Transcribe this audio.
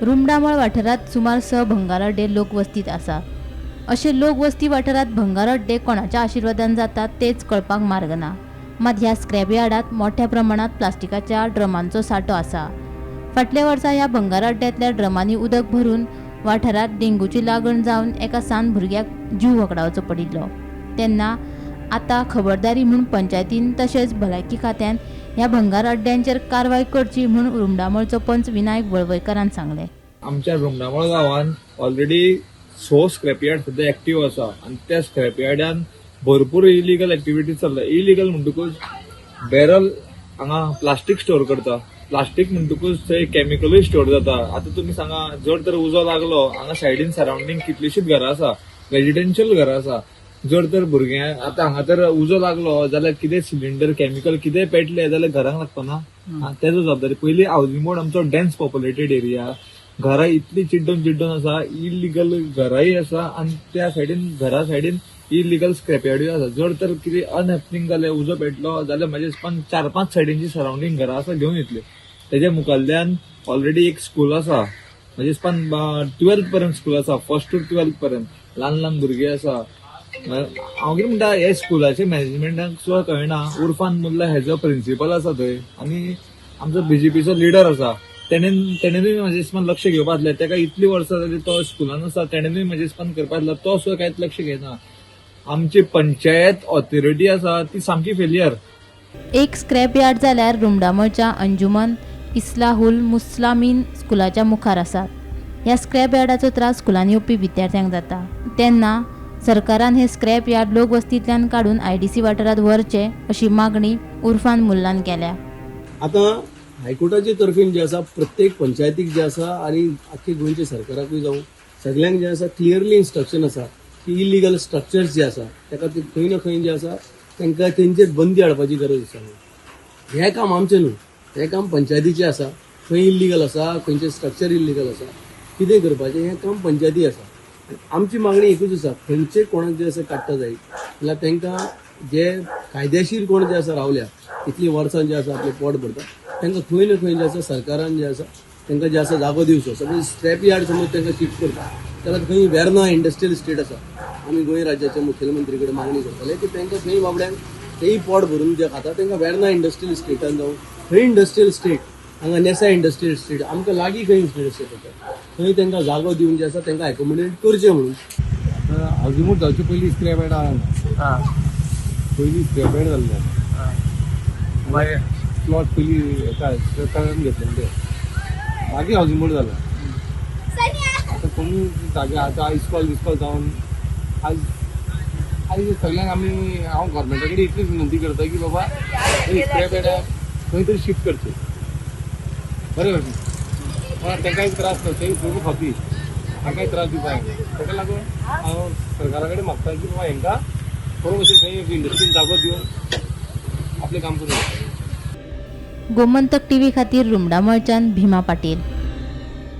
रुमडामळ वाठारांत सुमार 6 भंगार अड्डे लोकवस्तीत आसात. अशे लोकवस्ती वाठारांत भंगार अड्डे कोणाच्या आशिर्वादान जातात तेच कळपाक मार्ग ना. मात ह्या स्क्रॅप यार्डात मोठ्या प्रमाणात प्लास्टिकाच्या ड्रमांचो सांठो आसा. फाटल्या वर्सा ह्या भंगार अड्ड्यांतल्या ड्रमांनी उदक भरून वाठारांत डेंगूची लागण जावन एका सान भुरग्याक जीव वगडावचो पडिल्लो. तेन्ना आतां खबरदारी म्हूण पंचायतीन तशेंच भलायकी खात्यान ह्या भंगार अड्ड्यांचेर कारवाय करची म्हूण रुमडामळचो पंच विनायक वळवयकारान सांगलें. आमच्या रुमडामळ गांवान ऑलरेडी 6 स्क्रॅप यार्ड सद्या एक्टीव आसा आनी त्या स्क्रॅप यार्डान भरपूर इलिगल एक्टिविटीज चल्ला. इलिगल म्हणटकूच बॅरल हांगा प्लास्टीक स्टोर करता. प्लास्टीक म्हणटकूच थंय कॅमिकलूय स्टोर जाता. आतां तुमी सांगा, जर तर उजो लागलो, हांगा सायडीन सरावंडींग कितलीशीच घरां आसा, रेजिडेन्शियल घरां आसा. जर तर भुरग्यांक आतां हांगा तर उजो लागलो जाल्यार कितें सिलिंडर केमिकल कितें पेटलें जाल्यार घरांक लागपाना, तेजो जबाबदारी. पयलीं हावजींग बोर्ड आमचो डेन्स पॉप्युलेटेड एरिया, घरां इतली चिड्डून चिड्डून आसा, इलिगल घरांय आसा आनी त्या सायडीन घरा सायडीन इलिगल स्क्रॅप यार्डूय आसा. जर तर कितें अनहॅपनिंग जालें, उजो पेटलो जाल्यार म्हाजे हिसपान 4-5 सायडीनची सरावंडींग घरां आसा घेवन येतली. तेज्या मुखाल्ल्यान ऑलरेडी एक स्कूल आसा, म्हाजे हिसपान 12th पर्यंत स्कूल आसा, 1st to 12th पर्यंत ल्हान ल्हान भुरगीं आसा. हांव कितें म्हणटा, हे स्कुलाचे मॅनेजमेंटाक सुद्दां कळना. उर्फान मुल्ला हेजो प्रिंसिपल आसा थंय आनी आमचो बीजेपीचो लिडर आसा, तेणेनूय म्हाजे हिसपान लक्ष घेवपा आसलें. तेका इतली वर्सां जाली तो स्कुलान आसा, तेणेनूय म्हाजे हिसपान करपा आसलें, तो सुद्दां कांयच लक्ष घेना. आमची पंचायत ऑथॉरिटी आसा ती सामकी फेलियर. एक स्क्रॅप यार्ड जाल्यार रुमडामळच्या अंजुमन इस्लाहुल मुस्लामीन स्कुलाच्या मुखार आसात. ह्या स्क्रॅप यार्डाचो त्रास स्कुलान येवपी विद्यार्थ्यांक जाता. तेन्ना सरकारान हे स्क्रॅप यार्ड लोकवस्तींतल्यान काडून आयडीसी वाठारांत व्हरचे अशी मागणी उर्फान मुल्लान केल्या. आतां हायकोर्टाचे तर्फेन जे आसा प्रत्येक पंचायतीक जे आसा आनी आख्खे गोंयच्या सरकाराकूय जावं सगल्यांक जे आसा क्लियरली इन्स्ट्रक्शन आसा की इलिगल स्ट्रक्चर्स जे आसा ताका ते खंय ना खंय जे आसा तांकां तेंचेर बंदी हाडपाची गरज आसा. हें काम आमचें न्हू, हें काम पंचायतीचें आसा. खंय इल्लिगल आसा, खंयचें स्ट्रक्चर इल्लिगल आसा, कितें करपाचें हें काम पंचायती आसा. आमची मागणी एकूच आसा, खंयचे कोणाक जे आसा काडटा जायत जाल्यार तांकां जे कायदेशीर कोण जे आसा रावल्या इतलीं वर्सां जे आसा आपलें पोट भरता तांकां खंय ना खंय जे आसा सरकारान जे आसा तांकां जे आसा जागो दिवचो. सपोज स्क्रॅप यार्ड समज तांकां शिफ्ट करता जाल्यार खंय वेर्ना इंडस्ट्रियल इस्टेट आसा, आमी गोंय राज्याच्या मुखेलमंत्री कडेन मागणी करतले की तांकां खंय बाबड्यांक तेय पोट भरून जे खाता तांकां वेर्ना इंडस्ट्रियल इस्टेटान जावं खंय इंडस्ट्रियल इस्टेट हांगा नेसा इंडस्ट्रियल इस्टेट आमकां लागीं खंय इंडस्ट्रियल इस्टेट आसा थंय तांकां जागो दिवन जे आसा तांकां एकोमोडेट करचें म्हणून. हावजींग बोर्ड जावचे पयलीं स्क्रॅप यार्ड आहा, पयलीं स्क्रॅप यार्ड जाल्लें, प्लॉट पयलीं हेका सरकारान घेतलेले ते, मागीर हावजींग बोर्ड जालें. आतां कोणूय जागे आतां इस्कॉल बिस्कॉल जावन आज आयज सगल्यांक आमी हांव गोवोरमेंटा कडेन इतलीच विनंती करता की बाबा स्क्रॅप यार्डाक खंय तरी शिफ्ट करचें, बरें भशेन. पण तांकांय त्रास न्हू, तेय खूब खावपी, तांकांय त्रास दिवपाक जायना. ताका लागून हांव सरकारा कडेन मागता की बाबा हेंकां बरो भशेन खंय इंडस्ट्रीन जागो दिवन आपलें काम करूं. गोमंतक टीव्ही खातीर रुमडामळच्यान भीमा पाटील.